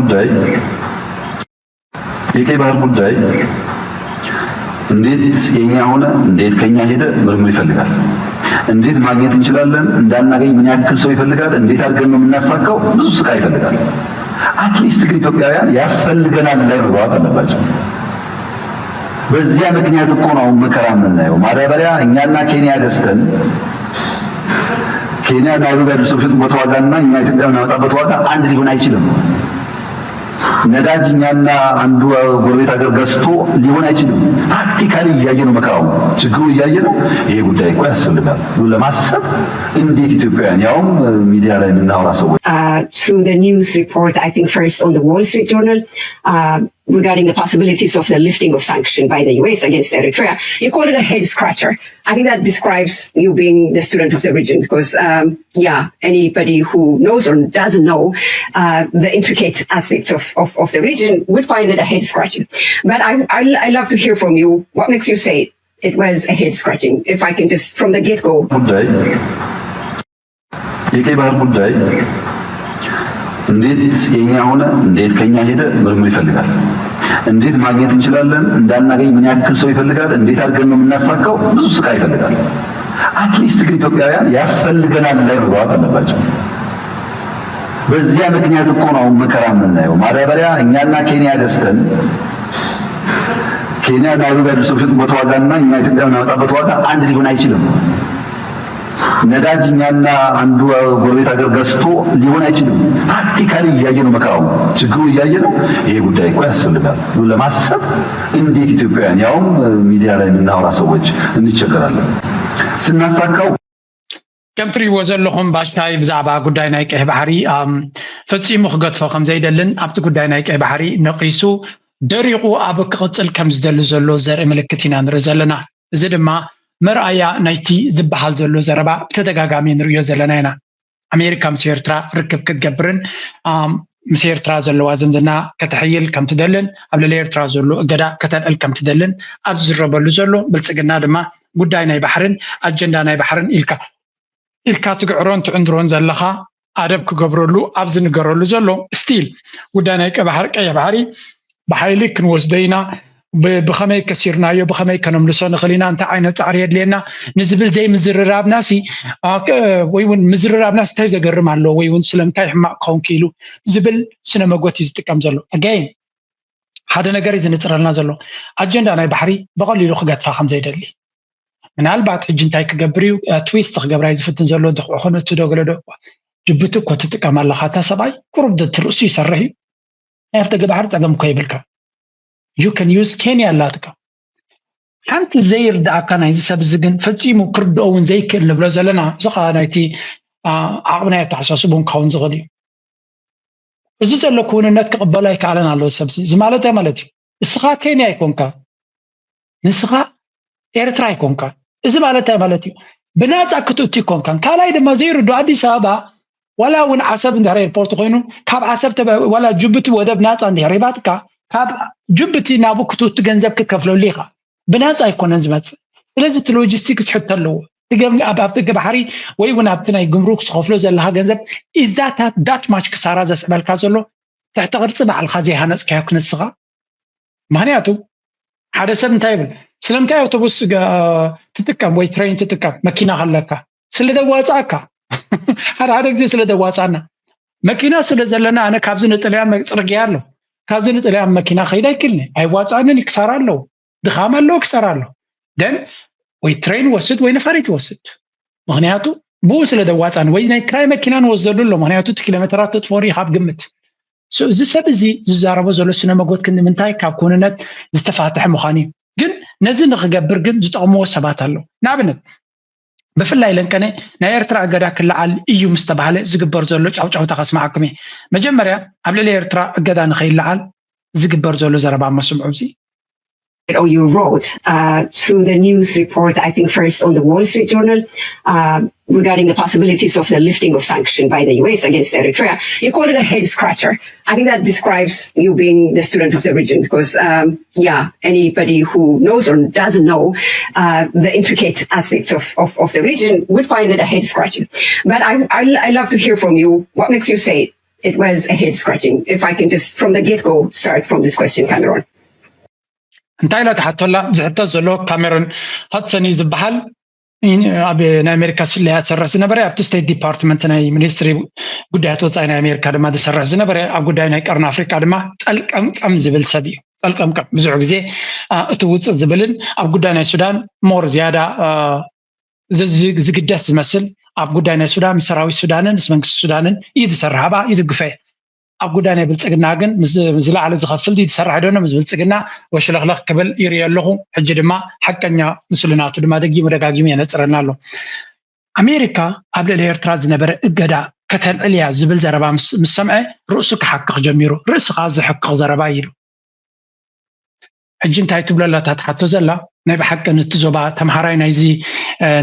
ጉዳይ የቀይ ባህር ጉዳይ እንዴት የኛ ሆነ፣ እንዴት ከኛ ሄደ ምርምር ይፈልጋል። እንዴት ማግኘት እንችላለን፣ እንዳናገኝ ምን ያክል ሰው ይፈልጋል፣ እንዴት አድርገን ነው የምናሳካው፣ ብዙ ስቃይ ይፈልጋል። አትሊስት ግን ኢትዮጵያውያን ያስፈልገናል ላይ መግባባት አለባቸው። በዚያ ምክንያት እኮ ነው አሁን መከራ የምናየው። ማዳበሪያ እኛና ኬንያ ገዝተን ኬንያ ናይሮቢ ያሉ ሰው የሚሸጡበት ዋጋና እኛ ኢትዮጵያ የምናመጣበት ዋጋ አንድ ሊሆን አይችልም። ነዳጅ እኛና አንዱ ጎረቤት ሀገር ገዝቶ ሊሆን አይችልም። ፕራክቲካሊ እያየ ነው መከራው፣ ችግሩ እያየ ነው። ይሄ ጉዳይ እኮ ያስፈልጋል ብሎ ለማሰብ እንዴት ኢትዮጵያውያን ያውም ሚዲያ ላይ የምናወራ ሰዎች uh, to the news report, I think first on the Wall Street Journal, uh, regarding the possibilities of the lifting of sanction by the U S against Eritrea. You called it a head scratcher. I think that describes you being the student of the region because, um, yeah, anybody who knows or doesn't know uh, the intricate aspects of, of, of the region would find it a head scratching. But I, I, I love to hear from you. What makes you say it was a head scratching? If I can just, from the get go. ጉዳይ የቀይ ባህር ጉዳይ እንዴት የኛ ሆነ፣ እንዴት ከኛ ሄደ ምርምር ይፈልጋል። እንዴት ማግኘት እንችላለን፣ እንዳናገኝ ምን ያክል ሰው ይፈልጋል፣ እንዴት አድርገን ነው የምናሳካው፣ ብዙ ስቃይ ይፈልጋል። አትሊስት ግን ኢትዮጵያውያን ያስፈልገናል ላይ መግባባት አለባቸው። በዚያ ምክንያት እኮ ነው አሁን መከራ የምናየው። ማዳበሪያ እኛና ኬንያ ገዝተን ኬንያ ናይሮቢ ያሉ ሰው የሚሸጡበት ዋጋና እኛ ኢትዮጵያ የምናመጣበት ዋጋ አንድ ሊሆን አይችልም። ነዳጅ እኛና አንዱ ጎረቤት ሀገር ገዝቶ ሊሆን አይችልም። ፕራክቲካሊ እያየ ነው መከራው፣ ችግሩ እያየ ነው። ይሄ ጉዳይ እኮ ያስፈልጋል ብሎ ለማሰብ እንዴት ኢትዮጵያውያን ያውም ሚዲያ ላይ የምናወራ ሰዎች እንቸገራለን ስናሳካው ከም ትሪእዎ ዘለኹም ባሻይ ብዛዕባ ጉዳይ ናይ ቀይሕ ባሕሪ ፈፂሙ ክገድፎ ከም ዘይደልን ኣብቲ ጉዳይ ናይ ቀይሕ ባሕሪ ነቒሱ ደሪቑ ኣብ ክቕፅል ከም ዝደሊ ዘሎ ዘርኢ ምልክት ኢና ንርኢ ዘለና። እዚ ድማ መርኣያ ናይቲ ዝበሃል ዘሎ ዘረባ ብተደጋጋሚ ንሪኦ ዘለና ኢና። ኣሜሪካ ምስ ኤርትራ ርክብ ክትገብርን ምስ ኤርትራ ዘለዋ ዝምድና ከተሕይል ከምትደልን ኣብ ልዕሊ ኤርትራ ዘሎ እገዳ ከተልዕል ከምትደልን ኣብ ዝዝረበሉ ዘሎ ብልፅግና ድማ ጉዳይ ናይ ባሕርን ኣጀንዳ ናይ ባሕርን ኢልካ ኢልካ ትግዕሮን ትዕንድሮን ዘለኻ ኣደብ ክገብረሉ ኣብ ዝንገረሉ ዘሎ ስቲል ጉዳይ ናይ ቀባሕር ቀይሕ ባሕሪ ብሓይሊ ክንወስዶ ኢና ብኸመይ ከሲርናዮ ብኸመይ ከነምልሶ ንኽእል ኢና እንታይ ዓይነት ፃዕሪ የድልየና ንዝብል ዘይምዝርራብናሲ ወይ እውን ምዝርራብናሲ እንታይ ዘገርም ኣሎ ወይ እውን ስለምንታይ ሕማቅ ክኸውን ክኢሉ ዝብል ስነ መጎት እዩ ዝጥቀም ዘሎ ኣጋይን ሓደ ነገር እዩ ዝንፅረልና ዘሎ ኣጀንዳ ናይ ባሕሪ ብቐሊሉ ክገድፋ ከም ዘይደሊ ምናልባት ሕጂ እንታይ ክገብር እዩ ትዊስት ክገብራ እዩ ዝፍትን ዘሎ ድክዖ ኮነ እቲ ዶ ገለ ዶ ጅቡቲ እኮ ትጥቀም ኣለካ እታ ሰብኣይ ቁሩብ ትርእሱ ይሰርሕ እዩ ናይ ኣፍደገ ባሕሪ ፀገም እኮ የብልካ you can use ኬንያ ኣላትካ ሓንቲ ዘይርዳእካ ናይዚ ሰብ እዚ ግን ፈፂሙ ክርድኦ እውን ዘይክእል ንብሎ ዘለና እዚ ከዓ ናይቲ ዓቕሚ ናይ ኣተሓሳስቡ ክኸውን ዝኽእል እዩ እዚ ዘሎ ክውንነት ክቕበሎ ኣይከኣለን ኣሎ ሰብ እዚ ማለት እንታይ ማለት እዩ እስኻ ኬንያ ኣይኮንካ ንስኻ ኤርትራ ኣይኮንካ እዚ ማለት እንታይ ማለት እዩ ብናፃ ክትእቱ ይኮንካን ካልኣይ ድማ ዘይርዶ ኣዲስ ኣበባ ዋላ እውን ዓሰብ እንድሕር ኤርፖርት ኮይኑ ካብ ዓሰብ ዋላ ጅቡቲ ወደብ ናፃ እንድሕር ሂባትካ ካብ ጅቡቲ ናብኡ ክትውቲ ገንዘብ ክትከፍለሉ ኢኻ ብናፃ ኣይኮነን ዝመፅእ ስለዚ እቲ ሎጂስቲክስ ሕቶ ኣለዎ ኣብ ደገ ባሕሪ ወይ እውን ኣብቲ ናይ ግምሩክ ዝኸፍሎ ዘለካ ገንዘብ ኢዛታት ዳት ማች ክሳራ ዘስዕበልካ ዘሎ ትሕቲ ቅርፂ ባዕልካ ዘይሃነፅካዮ ክንስኻ ምክንያቱ ሓደ ሰብ እንታይ ይብል ስለምንታይ ኣውቶቡስ ትጥቀም ወይ ትሬን ትጥቀም መኪና ከለካ ስለ ደዋፃእካ ሓደ ሓደ ግዜ ስለ ደዋፃና መኪና ስለ ዘለና ኣነ ካብዚ ንጥልያን ፅርግያ ኣሎ ካብዚ ንጥልያን መኪና ከይድ ኣይክልኒ ኣይዋፃእንን ክሳራ ኣለዎ ድኻም ኣለዎ ክሳራ ኣሎ ደን ወይ ትሬን ወስድ ወይ ነፋሪት ወስድ ምክንያቱ ብኡ ስለ ደዋፃን ወይ ናይ ክራይ መኪና ንወስደሉ ኣሎ ምክንያቱ እቲ ኪሎሜትራት ተጥፈሩ ካብ ግምት እዚ ሰብ እዚ ዝዛረቦ ዘሎ ስነ መጎት ክንዲ ምንታይ ካብ ክውንነት ዝተፋትሐ ምዃኑ እዩ ግን ነዚ ንክገብር ግን ዝጠቕምዎ ሰባት ኣለዉ ንኣብነት ብፍላይ ለንቀነ ናይ ኤርትራ እገዳ ክለዓል እዩ ምስ ተባህለ ዝግበር ዘሎ ጫውጫውታ ከስማዓኩም እየ መጀመርያ ኣብ ልዕሊ ኤርትራ እገዳ ንኸይለዓል ዝግበር ዘሎ ዘረባ መስምዑ እዚ or you wrote uh, to the news report, I think first on the Wall Street Journal, uh, regarding the possibilities of the lifting of sanction by the U S against Eritrea. You called it a head scratcher. I think that describes you being the student of the region because, um, yeah, anybody who knows or doesn't know uh, the intricate aspects of, of, of the region would find it a head scratching. But I, I, I love to hear from you. What makes you say It was a head scratching. If I can just, from the get go, start from this question, Cameron. እንታይ ኢላ ትሓቶላ ዝሕተት ዘሎ ካሜሮን ሃድሰን እዩ ዝበሃል። ኣብ ናይ ኣሜሪካ ስለያ ዝሰርሕ ዝነበረ ኣብቲ ስቴት ዲፓርትመንት ናይ ሚኒስትሪ ጉዳያት ወፃኢ ናይ ኣሜሪካ ድማ ዝሰርሕ ዝነበረ ኣብ ጉዳይ ናይ ቀርኒ ኣፍሪካ ድማ ጠልቀምቀም ዝብል ሰብ እዩ። ጠልቀምቀም ብዙሕ ግዜ እቲ ውፅእ ዝብልን ኣብ ጉዳይ ናይ ሱዳን ሞር ዝያዳ ዝግደስ ዝመስል ኣብ ጉዳይ ናይ ሱዳን ምስ ሰራዊት ሱዳንን ምስ መንግስቲ ሱዳንን እዩ ዝሰርሕ፣ ኣብኣ እዩ ዝግፈ። ኣብ ጉዳይ ናይ ብልፅግና ግን ዝለዓለ ዝኸፍል ዝሰርሕ ደኖ ምስ ብልፅግና ወሽለኽለኽ ክብል ይርዮ ኣለኹ። ሕጂ ድማ ሓቀኛ ምስሉ ናቱ ድማ ደጊሙ ደጋጊሙ የነፅረና ኣሎ። ኣሜሪካ ኣብ ልዕሊ ኤርትራ ዝነበረ እገዳ ከተልዕል እያ ዝብል ዘረባ ምስ ሰምዐ ርእሱ ክሓክኽ ጀሚሩ። ርእስኻ ዘሕክኽ ዘረባ ኢሉ። ሕጂ እንታይ ትብሎ ኣላ እታ ትሓቶ ዘላ? ናይ ብሓቂ ነቲ ዞባ ተምሃራይ ናይዚ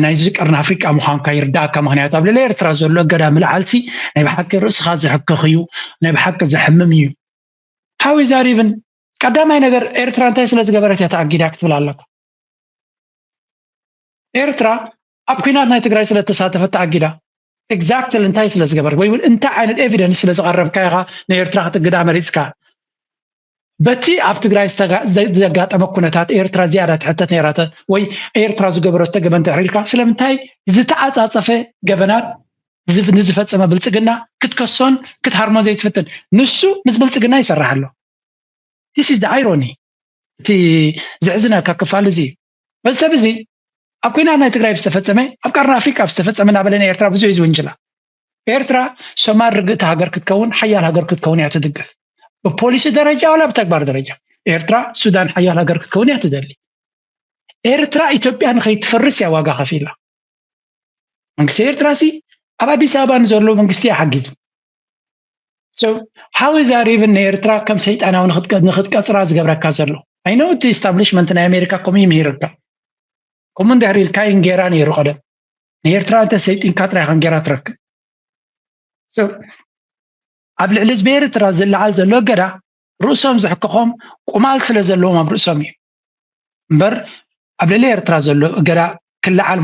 ናይዚ ቀርኒ ኣፍሪቃ ምዃንካ ይርዳእካ። ምክንያቱ ኣብ ልዕሊ ኤርትራ ዘሎ እገዳ ምልዓልሲ ናይ ብሓቂ ርእስኻ ዘሕክኽ እዩ፣ ናይ ብሓቂ ዘሕምም እዩ። How is that even? ቀዳማይ ነገር ኤርትራ እንታይ ስለ ዝገበረት እያ ተኣጊዳ ክትብል ኣለካ። ኤርትራ ኣብ ኩናት ናይ ትግራይ ስለ እተሳተፈት ተኣጊዳ። Exactly እንታይ ስለ ዝገበረት ወይ እውን እንታይ ዓይነት ኤቪደንስ ስለ ዝቐረብካ ኢኻ ንኤርትራ ክትግዳ መሪፅካ? በቲ ኣብ ትግራይ ዘጋጠመ ኩነታት ኤርትራ ዝያዳ ትሕተት ነይራተ ወይ ኤርትራ ዝገበረቶ ገበን ተሕሪልካ ስለምንታይ ዝተዓፃፀፈ ገበናት ንዝፈፀመ ብልፅግና ክትከሶን ክትሃርሞ ዘይትፍትን? ንሱ ምስ ብልፅግና ይሰርሕ ኣሎ። This is the irony። እቲ ዘሕዝነካ ክፋል እዚ እዩ። በዚ ሰብ እዚ ኣብ ኩናት ናይ ትግራይ ዝተፈፀመ ኣብ ቀርኒ ኣፍሪቃ ዝተፈፀመ እናበለ ንኤርትራ ብዙሕ እዩ ዝውንጅላ። ኤርትራ ሶማል ርግእቲ ሃገር ክትከውን ሓያል ሃገር ክትከውን እያ ትድግፍ። ብፖሊሲ ደረጃ ዋላ ብተግባር ደረጃ ኤርትራ ሱዳን ሓያል ሃገር ክትከውን እያ ትደሊ። ኤርትራ ኢትዮጵያ ንኸይትፈርስ እያ ዋጋ ከፊላ። መንግስቲ ኤርትራ ሲ ኣብ ኣዲስ ኣበባ ንዘለዉ መንግስቲ እያ ሓጊዙ። So how is that even ንኤርትራ ከም ሰይጣናዊ ንክትቀፅራ ዝገብረካ ዘሎ? I know እቲ establishment ናይ ኣሜሪካ ከምኡ ይምሂረካ። ከምኡ እንድሕር ኢልካ ይንጌራ ነይሩ ቀደም። ንኤርትራ እንተ ሰይጢንካ ጥራይ ከንጌራ ትረክብ። ኣብ ልዕሊ ህዝቢ ኤርትራ ዝለዓል ዘሎ እገዳ ርእሶም ዘሕክኾም ቁማል ስለ ዘለዎም ኣብ ርእሶም እዩ እምበር ኣብ ልዕሊ ኤርትራ ዘሎ እገዳ ክለዓል